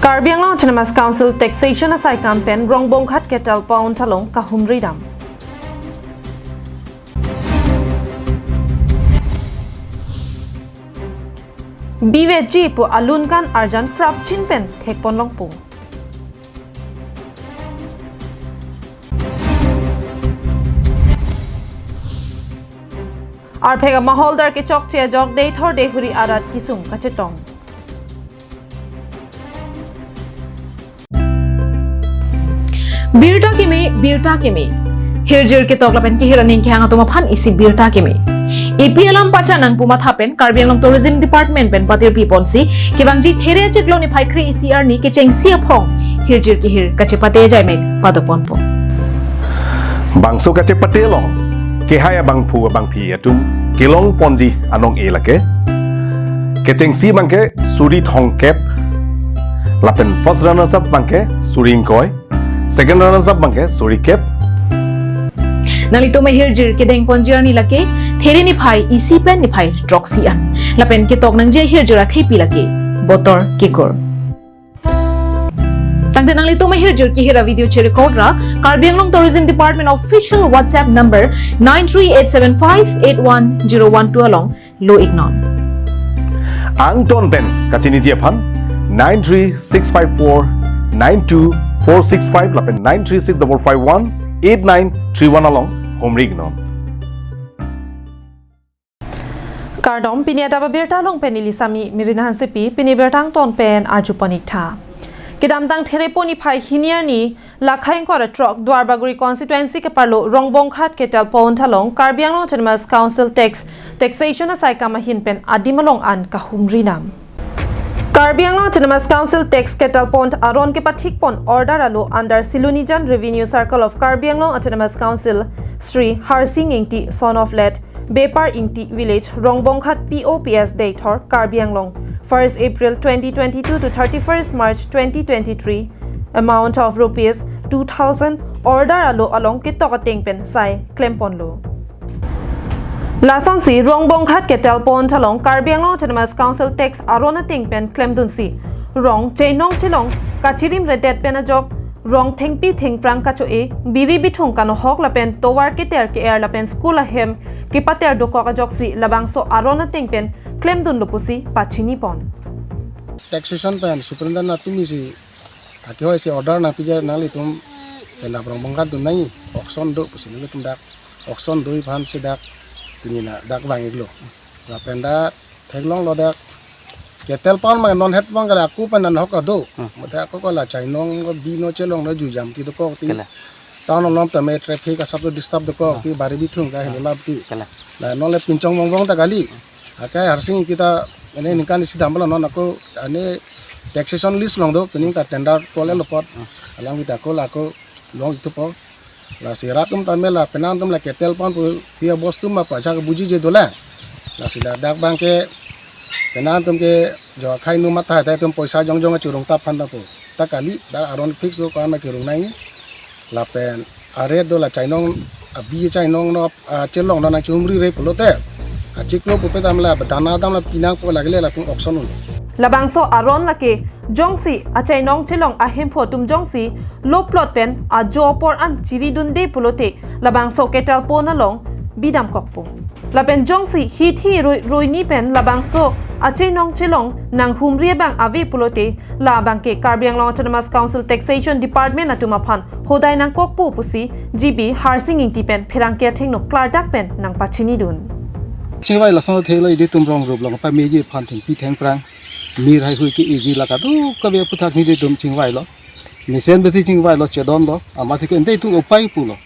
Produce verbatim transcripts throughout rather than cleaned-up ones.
Karbi Anglong Autonomous Council Taxation asaikam pen Rongbonghat Cattle Pond along kahumri dam. Biveji pu alun kan arjan prapjin pen thekpon longpo. Arphek amaholdar kechokche ajok Deithor Deihori arat kesung kachetong. Birta keme, birta keme. Hirjir ketok lapen kehir aning kehang atum aphan isi birta keme. Epi alam pachan nangpu matha pen Karbi Anglong Tourism Department pen patirpi ponsi kevangji There achiklo niphai kre-isi arni kechengsi aphong hirjir kehir kachepate ajaimek padok ponpo. Bangso kachepate along kehai abangphu abangphi atum kelong ponji anong-e lake. Kechengsi abangke suri thomkep, lapen first runners up abangke suri ingkoi, second runners up abangke suri kep. Nanglitum ahirjir kedeng ponji arni lake There niphai isi pen niphai throksi an. Lapen ketok nangji ahirjir athepi lake Botor Kekur. Tangte nanglitum ahirjir kehir avideo cherecord ra Karbi Anglong Tourism Department official WhatsApp number nine three eight seven five eight one zero one two along lo iknon. Angton pen kachiniji aphan nine three six five four nine two four six five lapen nine three six double five one eight nine three one along humri iknon. Kardom, pini adap abirta along pen neli Sami Mirina Hansepi, pini birta angton pen arjupon iktha. Kedamtang There po niphai hini arni, lakhai ingkoi ra throk Duarbagori constituency keparlo Rongbonghat Cattle Pond along Karbi Anglong Autonomous Council Tax, Taxation asaikam ahin pen adim along an kahumri dam. Karbi Anglong Autonomous Council Tax Cattle Pond aron kepathik pon order alo under Silonijan Revenue Circle of Karbi Anglong Autonomous Council, Shri Harsing Ingti, son of late Bepar Ingti, village Rongbonghat, P O P S, Deithor, Karbi Anglong, first April twenty twenty-two to thirty-first March twenty twenty-three, amount of rupees two thousand, order alo along ketok ateng pen sai klem ponlo. Lasonsi Rongbonghat Cattle Pond along Karbi Anglong Autonomous Council tax aron ateng pen klemdunsi rong chenong chelong kachirim redet pen ajok, rong thengpi thengphrang kacho-e, biri bithung kanohok lapen tovar keter ke-er lapen school ahem kepater dokok ajoksi labangso aron ateng pen klemdunlo pusi pachini pon. Taxation pen superintendent atum isi akehoi si order nangpiji, nanglitum pen dak Rongbonghat dun nangji, auction do pusi, nanglitum dak auction do-i aphan si dak pini na dak vang-iklo. Lapen dak theklonglo dak cattle pond abang non het abang kali, ako pen nahok ado. Hmm. Mate ako ko la chainong ko bino chelongno jujam ti dokok ti. Kala. Town along tame traffic asap lo disturb dokok ti, bari bithung ka helo lap ti. Kala. La non le pinchong bongbong ta kali. Akai Harsing Ingti ta ane ningkan isi dam bala non ako ane taxation list along do, pining ta tender call lo apot. Hmm. Alang kita ako la ako long itu po. Lasi rat atum tame la penang atum la cattle pond pu pi abostu ma pajak buji je dolang. Lasi la dak abangke penang atum ke jo akhai nu matha ta atum poisa jongjong achurung tap phan ta po. Ta kali dak aron fix do ko ama kirung nangji. Lapen aret do la chainong, abi chainong no, ah, chelong no nangchumri re pulote, achiklo pupe dam la, dana dam la pinangpo, lake le latum auction un. Labangso aron lake jongsi achainong chelong ahemphu atum jongsi lo plot pen ajo apor an chiridunde pulote labangso cattle pond along bidamkokpo. Lapen jongsi hithi roi-, roini pen labangso achainong chelong nanghumri abang ave pulote, labangke Karbi Anglong Autonomous Council Taxation Department atum aphan hodai nangkokpo pusi G B Harsing Ingti pen pherangke athengno klardak pen nangpachinidun. Chingvai lason thelo, ilitum rong rup along pameji aphan thengpi thengphrang mir haihui ke-eji la kadokave aphuthak nelitum chingvailo. Mesen besi chingvailo, chedonlo. Amatsi ke ante itum upai pulo.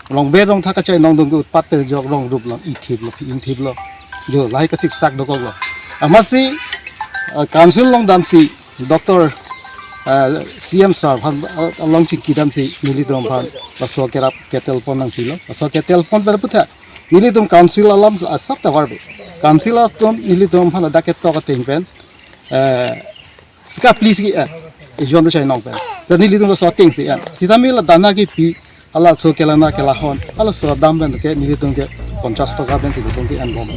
Rong ber rong thak kachainong dong ke utpat pen jok rong rup along ithiplo, phi ingthiplo. Jo lahai kasiksak dokoklo. Amatsi, ah, council along damsi, Doctor, ah, C M sir aphan, ah, along chingki damsi nelitum aphan laso kerap cattle pond nangpilo. Laso cattle pond pen aphuthak nelitum council alam asap ta varbe. Council atum nelitum aphan ladak ketok ateng pen, eh, sika please ki, eh, ejon do chainong pen. Ta nelitum laso ateng si, eh, sitame la dana kipi, hala so kelana kelahon, hala so dam pen ke nelitum ke ponchas toka pen si lasonsi enbom.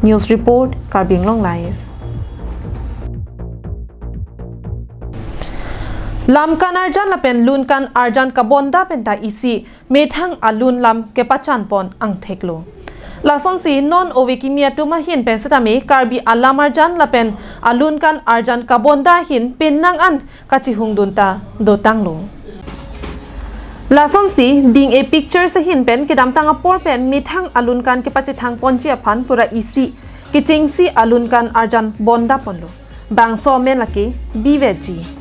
News report, Karbi Anglong Live. Lamkan arjan lapen lunkan arjan kabonda penta isi methang alun lam kepachanpon angtheklo. Lasonsi non ove kimi atum ahin pen setame Karbi alam arjan lapen alunkan arjan kabonda ahin penang an kachihungdun ta dotanglo. Lasonsi Ding-e Pictures ahin pen kedamtang apor pen methang alunkan kepachethangponji aphan pura isi kechengsi alunkan arjan bondaponlo. Bangso amen lake Bivetji.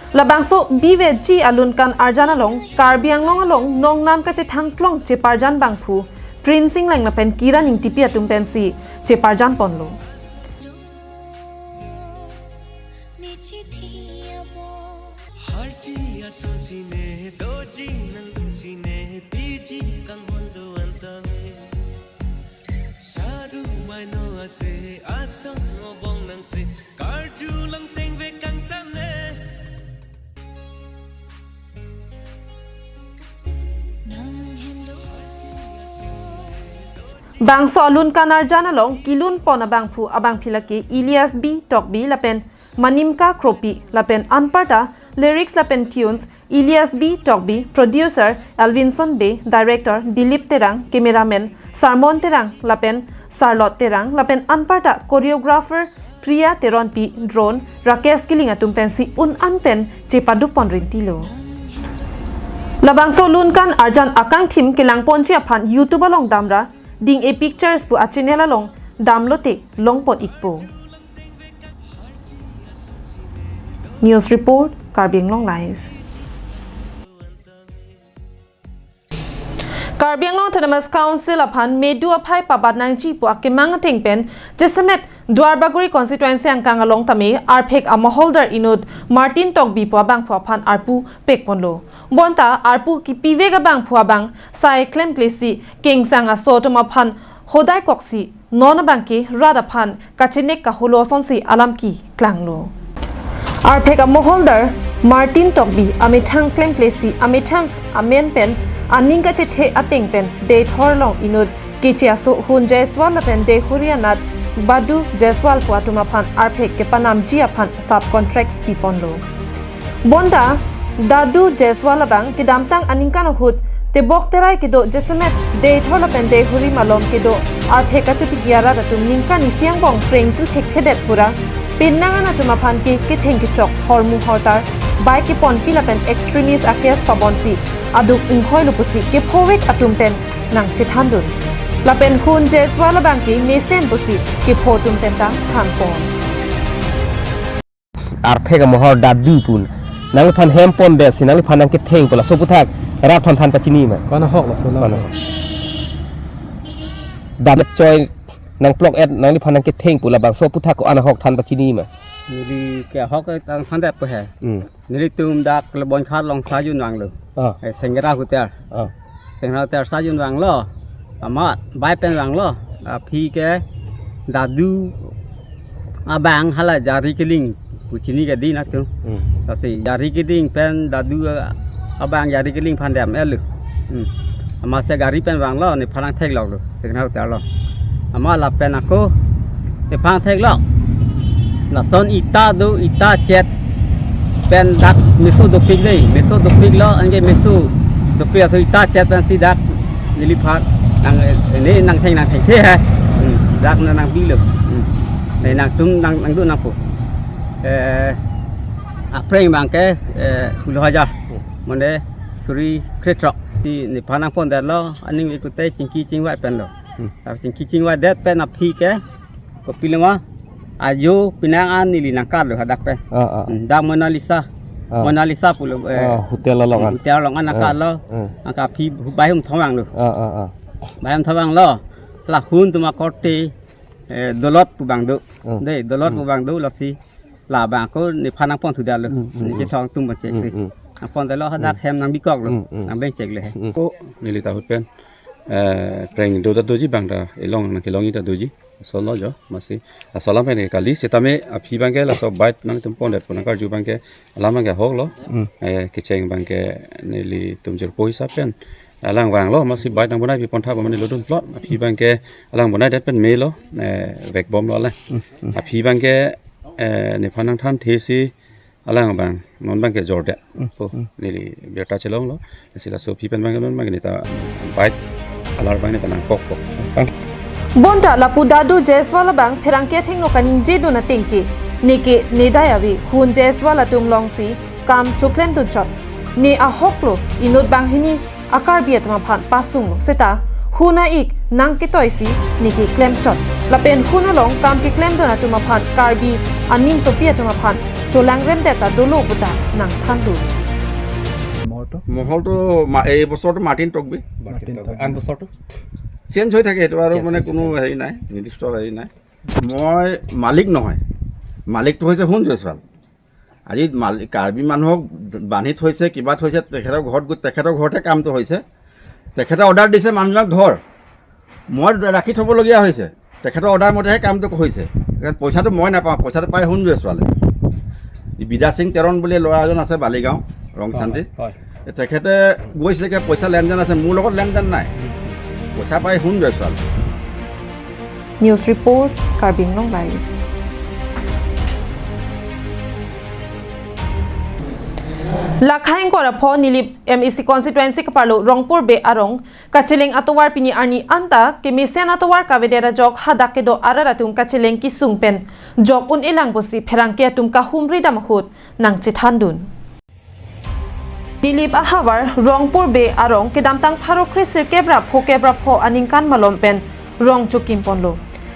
Labangso Bivetji alunkan arjan along Karbi Anglong along nongnam kachethangklong cheparjan bangphu Prince Engleng lapen Kiran Engtipi atum pensi cheparjanponlo. Harji asonsine, doji nangdunsine, tiji kanghondo antame. Sadu maino ase, asong obong nangse, karju langseng vek kangsam ne. Bangso alunkan arjan along kelunpon abangphu abangpi lake Elias B Tokbi lapen Manimka Kropi lapen anparta lyrics lapen tunes Elias B Tokbi, producer Elvinson Bey, director Dilip Terang, cameraman Sarmon Terang lapen Sarlot Terang lapen anparta choreographer Priya Teronpi, drone Rakesh Killing atum pensi un an pen chepadukpon rintilo. Labangso lunkan arjan akangthim kelangponji aphan YouTube along damra Ding-e Pictures pu achannel along damlote longpon ikpo. News report, Karbi Anglong Live. Karbi Anglong Autonomous Council aphan medu aphai pabat nangji pu akemang ateng pen jasemet Duarbagori constituency angkang along tame arphek amoholdar inut Martin Tokbi pu abangphu aphan arpu pekponlo. Bonta arpu kipivek abangphu abang sai klemklesi kengsang aso atum aphan hodai koksi non abangke rat aphan kachenek kaholo asonsi alam keklanglo. Arphek amoholdar Martin Tokbi amethang klemklesi amethang amen pen aning kachethe ateng pen Deithor along inut keche aso Hun Jaiswal lapen Deihori anat Badu Jaiswal pu atum aphan arphek kepanamji aphan sub contracts piponlo. Bonta Dadu Jaiswal abang kedamtang aningkan ahut tebok terai kedo jasemet Deithor lapen Deihori malom kedo arphek kachotiki arat atum ningkan isi angbong prengtu thekthedet pura penang an atum aphan ke ketheng kechok hormu hortar bike keponpi lapen extremist a-case pabonsi aduk inghoilo pusi kephovek atum pen nangchethandun. Lapen Hun Jaiswal abangke mesen pusi kepho atum pen ta thanpon. Arphek amohor Dadu pun. Nangliphan hempon besi, nangliphan nangketheng pu laso aputhak rat aphan than pachini ma? Ko-an ahok laso lo? Ko-an ahok? Dadu choi nangplok et, nangliphan nangketheng pu labangso aputhak ko-an ahok than pachini ma? Neli ke ahok tang thandet pu he. Hmm. Nelitum dak Lebonkhar along sa junvanglo. Ah. Eh, Sengera Hotel. Ah. Sengera Hotel sa junvanglo. Amat bike pen vanglo. Aphi ke Dadu abang hala Jari Kiling pu chini ke din atum. Hmm. Lasi Jari Kiling pen Dadu abang Jari Kiling aphan dem-etlo. Hmm. Amatsi gari pen vanglo, nephan nangthekloklo. Sengera Hotel along. Amat lapen ako nephan theklok. Lason ita do, ita chet pen dak meso dopik dei, meso dopiklo, anke meso dopik aso ita chet pensi dak neliphan nang, eh, ne nangtheng nangthengthe he. Hmm, dak na nangbilo. Hmm. Ne nangtum nang, nangdun nangpo. Eh, aphreng abangke, eh, puluh hajar. Mane suri krethrok. Si nephan nangpondetlo, aning vekute chingki chingvai penlo. Hmm. Chingki chingvaidet pen aphi ke kopilo ma, ajo penang an neli nangkatlo hadak pen. Ah, ah. Hmm, dak Mona Lisa. Ah. Mona Lisa pulo, eh, ah, hotel along an. Hotel along an, ah, nangkatlo. Ah. Anke aphi bai hum thomanglo. Ah, ah, ah. Bai hum thomanglo. La Hun atum akorte, eh, Dolot pu abang do. Ah. Dei, Dolot pu abang do lasi labang ako nephan nangponthudetlo. Hmm, hmm, ne hmm. Kethong atum bachek si. Hmm, hmm. Nangpondetlo hadak, hmm, hem nangbikoklo. Hmm, hmm. Nangbengcheklo he. Hmm. Ko neli ta ahut pen, eh, preng do ta doji abang ta elong nangkelongji ta doji. Solo jo, amatsi. Aso alam pen kali, setame aphi abangke laso bike nangtum pondet pu nangkarju abangke alam abangke ahoklo. Hmm. Eh, kecheng abangke nelitum jirpo hisap pen alang vanglo, amatsi bike nangbonai pipontha bomani lodun plot. Aphi abangke alang bonaidet pen melo, eh, vekbomlo alang. Hmm, hmm. Aphi abangke, eh, nephan nangthanthesi alang abang non abangke jordet. Hmm, po, hmm. Neli birta chelonglo. Sila so phi pen abang non abang neta bike alar abang neta nangkokpo. Bonta lapu Dadu Jaiswal abang pherangke athengno kaningjedun atengke, neke nedai ave, hun Jaiswal atum longsi kam choklemdunchot. Ne ahoklo inut banghini a-Karbi atum aphan pasunglo, seta hun a-ik nangketoisi neke klemchot. Lapen hun along kam keklemdun atum aphan Karbi aning sopi atum aphan cholangremdet ta dolo puta nangthandun. মহলটো? মহলটো মা-, এই বছৰটো মাৰ্টিন টকবি। মাৰ্টিন টকবি। আন বছৰটো? চেঞ্জ হৈ থাকে, এইটো আৰু চেঞ্জ মানে হৈছে। কোনো হেৰি নাই, নিৰ্দিষ্ট হেৰি নাই। মই মালিক নহয়, মালিকটো হৈছে হুন জয়ছোৱাল। আজি মালিক, কাৰ্বি মানুহক বান্ধি থৈছে, কিবা থৈছে, তেখেতৰ ঘৰত গৈ, তেখেতৰ ঘৰতে কামটো হৈছে। তেখেতে অৰ্ডাৰ দিছে, "মানুহজনক ধৰ।" মই ৰাখি থ'বলগীয়া হৈছে। তেখেতৰ অৰ্ডাৰ মতেহে কামটো হৈছে। কাৰণ পইচাটো মই নাপাওঁ, পইচাটো পাই হুন জয়ছোৱালে। এই বিদ্যা সিং তেৰণ বুলি ল'ৰা এজন আছে বালিগাঁও, ৰংচান্দি। হয়, হয়। তেখেতে গৈছিলে, কিবা পইচা লেনদেন আছে, মোৰ লগত লেনদেন নাই। পইচা পাই হুন জয়ছোৱালে। News report, Karbi Anglong Live. Lakha ingkoi ra pho Nilip M A C constituency kaparlo Rongpur Bey arong kacheleng atovar pini arni anta kemesen atovar kavedet ajok hadak kedo arat atum kacheleng kesung pen jok un-elang pusi pherangke atum kahumri dam ahut nangchethandun. Nilip ahavar Rongpur Bey arong kedamtang pharo kre sirkep ra phokep ra pho aningkan malom pen rong chokim ponlo.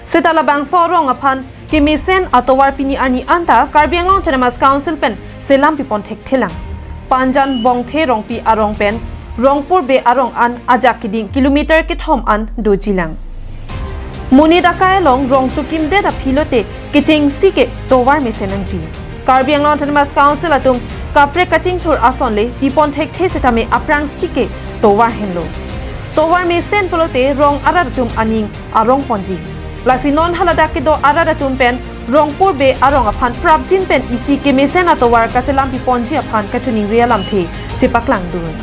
Seta labangso arong aphan kemesen atovar pini arni anta Karbi Anglong Autonomous Council pen selam pipon thekthelang. Panjan Bongthe Rongpi arong pen Rongpur Bey arong an ajak keding kilometer kethom an dojilang. Monit akai along rong chokimdet aphi lote kechengsi ke tovar mesen nangji. Karbi Anglong Autonomous Council atum kaprek kachingthur ason le pipon thekthe setame aphrangsi ke tovar henlo. Tovar mesen pulote rong arat atum aning arong ponji. Lasi non haladak kedo arat atum pen Rongpur Bey arong aphan prapjin pen isi kemesen atovar kaselam piponji aphan kachiningri alamthe chepaklangdun.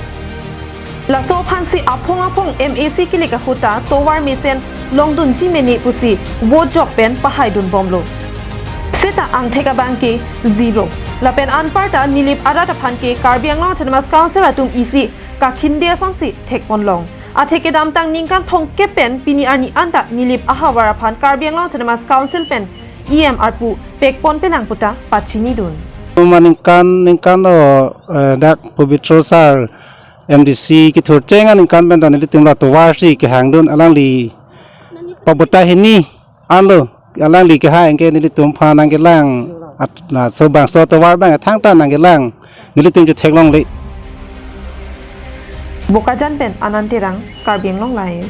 Laso aphansi aphong aphong M A C kilik ahut ta tovar mesen longdunji mene pusi vote jok pen pahaidun bomlo. Seta angthek abangke zero. Lapen anparta Nilip arat aphan ke Karbi Anglong Autonomous Council atum isi kakhinde asonsi thekponlong. Athe kedamtang ningkan thomkep pen pini arni anta Nilip ahavar aphan Karbi Anglong Autonomous Council pen E M arpu pekponpelang puta pachinidun. Mane ningkan, ningkan lo, eh, dak Pobitro sir M D C kethurcheng aningkan pen ta nelitum la tovarsi kehangdun, alangli pabota hini anlo, alangli kehang ke nelitum aphan nangkelang, at-, laso bangso tovar abang thangta nangkelang, nelitum chetheklongle. Bokajan pen Anand Terang, Karbi Anglong Live.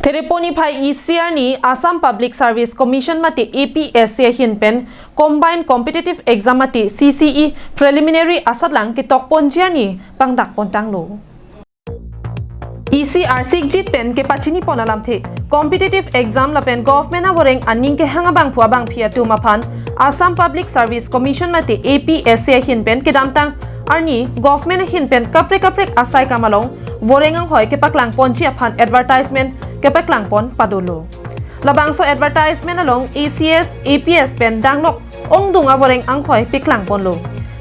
Thereponi phai isi arni Assam Public Service Commission mate A P S C ahin pen Combined Competitive Exam mate C C E Preliminary asatlang ketokponji arni pangdakpontanglo. Isi arsikjit pen kepachinipon alamthe, competitive exam lapen government avoreng aning kehang abangphu abangphi atum aphan Assam Public Service Commission mate A P S C ahin pen kedamtang arni government ahin pen kaprek kaprek asai kam along voreng anghoi kepaklangponji aphan advertisement kepaklangpon padolo. Labangso advertisement along A C S, A P S pen danglok ongdung avoreng anghoi peklangponlo.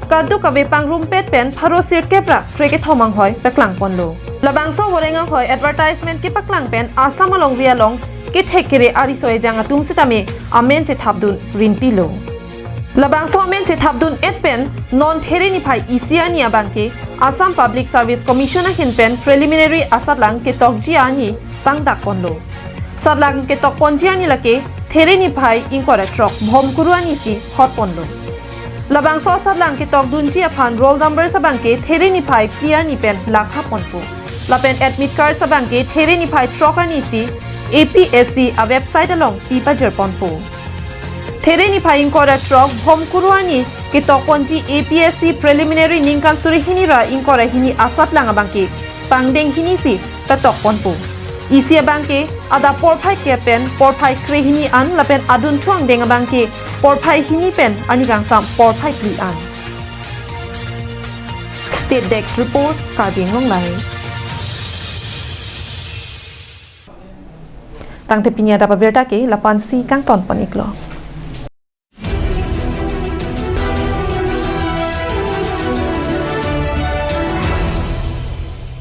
Kadokave pangrumpet pen pharo sirkep ra krekethom anghoi peklangponlo. Labangso voreng anghoi advertisement kepaklang pen Assam alongri along kethek kere ariso ejang atum sitame amen chethapdun rintilo. Labangso amen chethapdun et pen non There niphai isi arni abangke Assam Public Service Commission ahin pen preliminary asatlang ketokji arni pangdakponlo. Satlang ketokponji arni lake There niphai ingkoi ra throk Bhomkuru arnisi hotponlo. Labangso asatlang ketokdunji aphan roll numbers abangke There niphai phli arni pen lakhaponpo. Lapen admit cards abangke There niphai throk arnisi A P S C a website along pipajirponpo. There niphai ingkoi ra throk Bhomkuru arni ketokponji A P S C preliminary ningkan suri hini ra ingkoi ra hini asatlang abangke pangdeng hinisi petokponpo. Isi abangke adap porphai kep pen porphai krehini an lapen adunthu angdeng abangke porphai hini pen arni kangsam porphai phli an. State Desk Report, Karbi Anglong Live. Tangte pini adap abirta ke lapu-ansi kangtonpon-iklo.